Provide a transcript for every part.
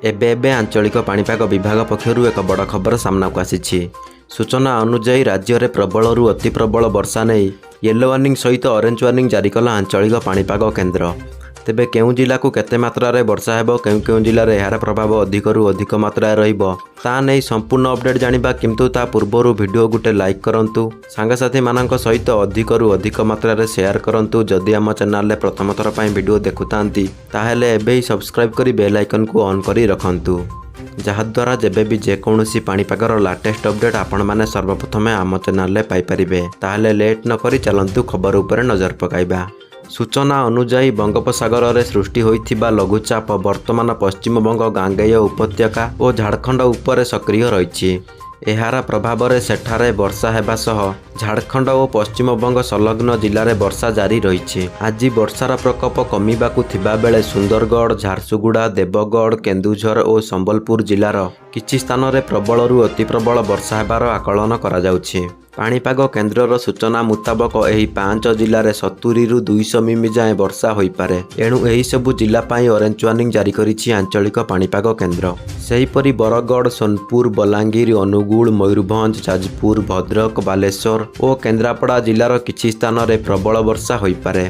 ଏବେ ଏବେ ଆଞ୍ଚଳିକ ପାଣିପାଗ ବିଭାଗ ପକ୍ଷରୁ ଏକ ବଡ଼ ଖବର ସାମ୍ନାକୁ ଆସିଛି। ସୂଚନା ଅନୁଯାୟୀ, ରାଜ୍ୟରେ ପ୍ରବଳରୁ ଅତି ପ୍ରବଳ ବର୍ଷା ନେଇ ୟେଲୋ ୱାର୍ଣ୍ଣିଂ ସହିତ ଅରେଞ୍ଜ ୱାର୍ଣ୍ଣିଂ ଜାରି କଲା ଆଞ୍ଚଳିକ ପାଣିପାଗ କେନ୍ଦ୍ର। ତେବେ କେଉଁ ଜିଲ୍ଲାକୁ କେତେ ମାତ୍ରାରେ ବର୍ଷା ହେବ, କେଉଁ କେଉଁ ଜିଲ୍ଲାରେ ଏହାର ପ୍ରଭାବ ଅଧିକରୁ ଅଧିକ ମାତ୍ରାରେ ରହିବ, ତା ନେଇ ସମ୍ପୂର୍ଣ୍ଣ ଅପଡେଟ୍ ଜାଣିବା। କିନ୍ତୁ ତା ପୂର୍ବରୁ ଭିଡ଼ିଓ ଗୋଟେ ଲାଇକ୍ କରନ୍ତୁ, ସାଙ୍ଗସାଥିମାନଙ୍କ ସହିତ ଅଧିକରୁ ଅଧିକ ମାତ୍ରାରେ ସେୟାର କରନ୍ତୁ। ଯଦି ଆମ ଚ୍ୟାନେଲରେ ପ୍ରଥମ ଥର ପାଇଁ ଭିଡ଼ିଓ ଦେଖୁଥାନ୍ତି, ତାହେଲେ ଏବେ ହିଁ ସବସ୍କ୍ରାଇବ୍ କରି ବେଲ୍ ଆଇକନ୍କୁ ଅନ୍ କରି ରଖନ୍ତୁ, ଯାହାଦ୍ୱାରା ଯେବେ ବି ଯେକୌଣସି ପାଣିପାଗର ଲାଟେଷ୍ଟ ଅପଡେଟ୍ ଆପଣମାନେ ସର୍ବପ୍ରଥମେ ଆମ ଚ୍ୟାନେଲରେ ପାଇପାରିବେ। ତାହେଲେ ଲେଟ୍ ନକରି ଚାଲନ୍ତୁ, ଖବର ଉପରେ ନଜର ପକାଇବା। ସୂଚନା ଅନୁଯାୟୀ, ବଙ୍ଗୋପସାଗରରେ ସୃଷ୍ଟି ହୋଇଥିବା ଲଘୁଚାପ ବର୍ତ୍ତମାନ ପଶ୍ଚିମବଙ୍ଗ ଗାଙ୍ଗେୟ ଉପତ୍ୟକା ଓ ଝାଡ଼ଖଣ୍ଡ ଉପରେ ସକ୍ରିୟ ରହିଛି। ଏହାର ପ୍ରଭାବରେ ସେଠାରେ ବର୍ଷା ହେବା ସହ ଝାଡ଼ଖଣ୍ଡ ଓ ପଶ୍ଚିମବଙ୍ଗ ସଂଲଗ୍ନ ଜିଲ୍ଲାରେ ବର୍ଷା ଜାରି ରହିଛି। ଆଜି ବର୍ଷାର ପ୍ରକୋପ କମିବାକୁ ଥିବାବେଳେ ସୁନ୍ଦରଗଡ଼, ଝାରସୁଗୁଡ଼ା, ଦେବଗଡ଼, କେନ୍ଦୁଝର ଓ ସମ୍ବଲପୁର ଜିଲ୍ଲାର କିଛି ସ୍ଥାନରେ ପ୍ରବଳରୁ ଅତି ପ୍ରବଳ ବର୍ଷା ହେବାର ଆକଳନ କରାଯାଉଛି। ପାଣିପାଗ କେନ୍ଦ୍ରର ସୂଚନା ମୁତାବକ, ଏହି 5 ଜିଲ୍ଲାରେ 70ରୁ 200 ମିମି ଯାଏଁ ବର୍ଷା ହୋଇପାରେ। ଏଣୁ ଏହିସବୁ ଜିଲ୍ଲା ପାଇଁ ଅରେଞ୍ଜ ୱାର୍ଣ୍ଣିଂ ଜାରି କରିଛି ଆଞ୍ଚଳିକ ପାଣିପାଗ କେନ୍ଦ୍ର। ସେହିପରି ବରଗଡ଼, ସୋନପୁର, ବଲାଙ୍ଗୀର, ଅନୁଗୁଳ, ମୟୂରଭଞ୍ଜ, ଯାଜପୁର, ଭଦ୍ରକ, ବାଲେଶ୍ୱର ଓ କେନ୍ଦ୍ରାପଡ଼ା ଜିଲ୍ଲାର କିଛି ସ୍ଥାନରେ ପ୍ରବଳ ବର୍ଷା ହୋଇପାରେ।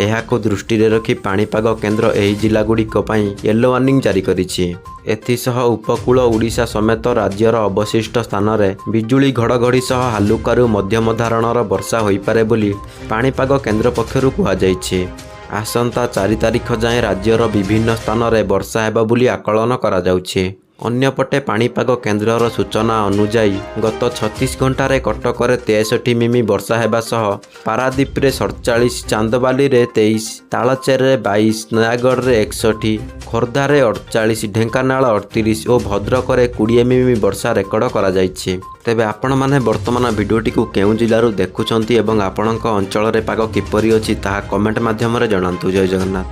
ଏହାକୁ ଦୃଷ୍ଟିରେ ରଖି ପାଣିପାଗ କେନ୍ଦ୍ର ଏହି ଜିଲ୍ଲାଗୁଡ଼ିକ ପାଇଁ ୟେଲୋ ୱାର୍ଣ୍ଣିଂ ଜାରି କରିଛି। ଏଥିସହ ଉପକୂଳ ଓଡ଼ିଶା ସମେତ ରାଜ୍ୟର ଅବଶିଷ୍ଟ ସ୍ଥାନରେ ବିଜୁଳି ଘଡ଼ଘଡ଼ି ସହ ହାଲୁକାରୁ ମଧ୍ୟମ ଧରଣର ବର୍ଷା ହୋଇପାରେ ବୋଲି ପାଣିପାଗ କେନ୍ଦ୍ର ପକ୍ଷରୁ କୁହାଯାଇଛି। ଆସନ୍ତା 4 ତାରିଖ ଯାଏଁ ରାଜ୍ୟର ବିଭିନ୍ନ ସ୍ଥାନରେ ବର୍ଷା ହେବ ବୋଲି ଆକଳନ କରାଯାଉଛି। ଅନ୍ୟପଟେ ପାଣିପାଗ କେନ୍ଦ୍ରର ସୂଚନା ଅନୁଯାୟୀ, ଗତ 36 ଘଣ୍ଟାରେ କଟକରେ 63 ମିମି ବର୍ଷା ହେବା ସହ ପାରାଦୀପରେ 47, ଚାନ୍ଦବାଲିରେ 23, ତାଳଚେରରେ 22, ନୟାଗଡ଼ରେ 61, ଖୋର୍ଦ୍ଧାରେ 48, ଢେଙ୍କାନାଳ 38 ଓ ଭଦ୍ରକରେ 20 ମିମି ବର୍ଷା ରେକର୍ଡ କରାଯାଇଛି। ତେବେ ଆପଣମାନେ ବର୍ତ୍ତମାନ ଭିଡ଼ିଓଟିକୁ କେଉଁ ଜିଲ୍ଲାରୁ ଦେଖୁଛନ୍ତି ଏବଂ ଆପଣଙ୍କ ଅଞ୍ଚଳରେ ପାଗ କିପରି ଅଛି, ତାହା କମେଣ୍ଟ ମାଧ୍ୟମରେ ଜଣାନ୍ତୁ। ଜୟ ଜଗନ୍ନାଥ।